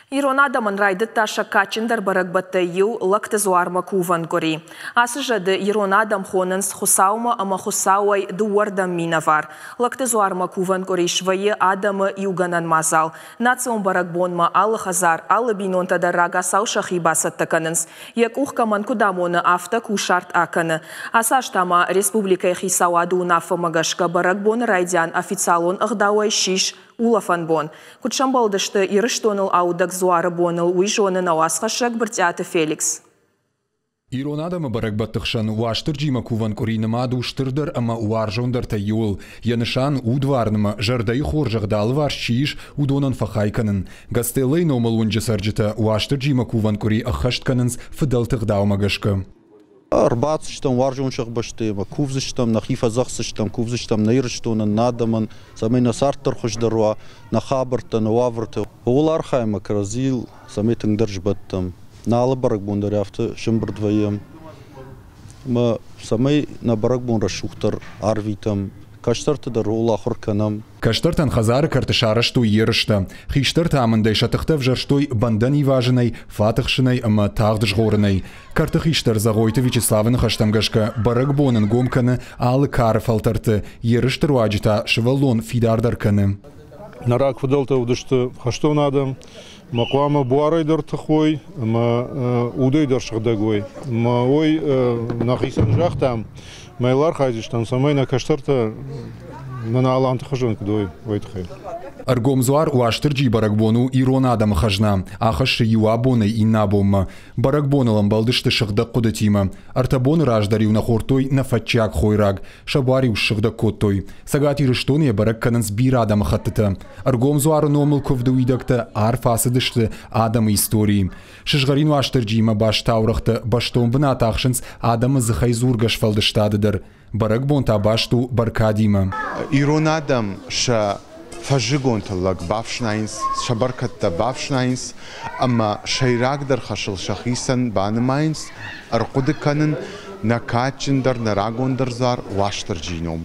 Ирон адӕмӕн райдыдта сӕ кадджындӕр бӕрӕгбӕттӕй иу Лӕгты дзуармӕ кувӕн къуыри. Ацы зӕды ирон адӕм хонынц Хуыцаумӕ ӕмӕ Хуыцауӕй дыууӕрдӕм минӕвар. Лӕгты дзуармӕ кувӕн къуыри свӕййы адӕмы иугӕнӕн мадзал. Национ бӕрӕгбонмӕ алы хӕдзар, алы бинонтӕ дӕр рагацау сӕхи бацӕттӕ кӕнынц. Йӕ къух кӕмӕн куыд амоны, афтӕ кусарт акӕны. Ацы аз та ма республикӕйы хицауады уынаффӕмӕ гӕсгӕ бӕрӕгбоны райдиан официалон ӕгъдауӕй ссис улӕфӕн бон. Куыд сӕмбӕлдысты Ирыстоныл аудӕг дзуары боныл, уый зоны нӕ уацхӕссӕг Брытъиаты Феликс. Ирон адӕмы бӕрӕгбӕтты хсӕн Уастырджимӕ кувӕн къуыри нымад у стырдӕр ӕмӕ уарзондӕртӕй иуыл. Йӕ нысан удварнмӕ, зӕрдӕйы хорзӕх дӕ алыварс чи ис, уыдонӕн фӕхай кӕнын. Гастеллойы номыл уынджы цӕрджытӕ Уастырджимӕ кувӕн къуыри ӕххӕст кӕнынц фыдӕлты ӕгъдаумӕ гӕсгӕ. Ӕрбацыдыстӕм уарзон сыхбӕстӕмӕ, кувдзыстӕм, нӕхи фӕдзӕхсдзыстӕм, кувдзыстӕм нӕ Ирыстонӕн, нӕ адӕмӕн, цӕмӕй нӕ цард дӕр хуыздӕр уа, нӕ хабӕрттӕ, нӕ уавӕртӕ. Ууыл архайӕм ӕмӕ кӕрӕдзийыл цӕмӕй тынгдӕр сбӕттӕм. Нӕ алы бӕрӕгбон дӕр афтӕ сӕмбырд вӕййӕм. Ӕмӕ цӕмӕй нӕ бӕрӕгбон рӕсугъддӕр арвитӕм, кӕстӕрты дӕр ууыл ахуыр кӕнӕм. Кӕстӕртӕн хӕдзары кӕрты сарӕзтой ерыстӕ. Хистӕртӕ амындӕй сӕ тыхтӕ ӕвзӕрстой бӕндӕн ивазынӕй, фатыхсынӕй ӕмӕ тагъд згъорынӕй. Кӕрты хистӕр Зӕгъойты Вячеславы ныхӕстӕм гӕсгӕ, бӕрӕгбон ӕнгом кӕны алы кары фӕлтӕрты, ерысты руаджы та сывӕллон фидардӕр кӕны. Нӕ рагфыдӕлтӕ уыдысты хӕстон адӕм, ӕмӕ хъуамӕ буарӕй дӕр тых уой ӕмӕ удӕй дӕр сыгъдӕг уой. Ӕмӕ уый нӕхицӕн загътам, мӕ йыл архайдзыстӕм, цӕмӕй нӕ кӕстӕртӕ нӕ аланты хуызӕн куыд уой, уый тыххӕй. Ӕргом дзуар Уастырджийы бӕрӕгбон у ирон адӕмы хӕзна, ахӕссы иу абонӕй иннӕ абонмӕ. Бӕрӕгбоныл ӕмбӕлдысты сыгъдӕг хъуыдытимӕ. Ӕртӕ боны раздӕр-иу нӕ хордтой нӕ фӕтчиаг хойраг, сӕ буар-иу ссыгъдӕг кодтой. Цӕгат Ирыстоны йӕ бӕрӕг кӕнынц бирӕ адӕмыхӕттытӕ. Ӕргом дзуары номыл куывды уидӕгтӕ арф ацыдысты адӕмы историйы. Сызгъӕрин Уастырджиимӕ баст таурӕгътӕ бӕстон бынат ахсынц адӕмы дзыхӕй дзургӕ сфӕлдыстады дӕр. Бӕрӕгбон та баст у бӕркадимӕ. Ирон адӕм сӕ фӕззыгон тыллӕг бафснайынц, сӕ бӕркӕдтӕ бафснайынц ӕмӕ сӕйрагдӕр хӕсыл сӕхицӕн банымайынц ӕрхъуыды кӕнын нӕ кадджындӕр, нӕ рагондӕр дзуар Уастырджийы ном.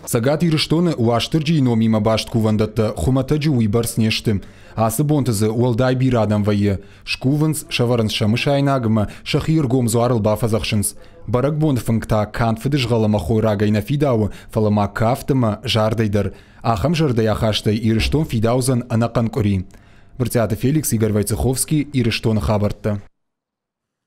Цӕгат Ирыстоны Уастырджийы номимӕ баст кувӕндӕттӕ хуымӕтӕджы уыйбӕрц не сты. Ацы бонты дзы уӕлдай бирӕ адӕм вӕййы. Скувынц, сӕвӕрынц сӕ мысайнаг ӕмӕ сӕхи ӕргом дзуарыл бафӕдзӕхсынц. Бӕрӕгбоны фынг та канд фыдызгъӕл ӕмӕ хойрагӕй нӕ фидауы, фӕлӕ ма кафт ӕмӕ зардӕй дӕр. Ахӕм зӕрдӕйы ахастӕй Ирыстон фидаудзӕн ӕнӕхъӕн къуыри. Брытъиаты Феликс, Игорь Войцеховский, Ирыстоны хабӕрттӕ.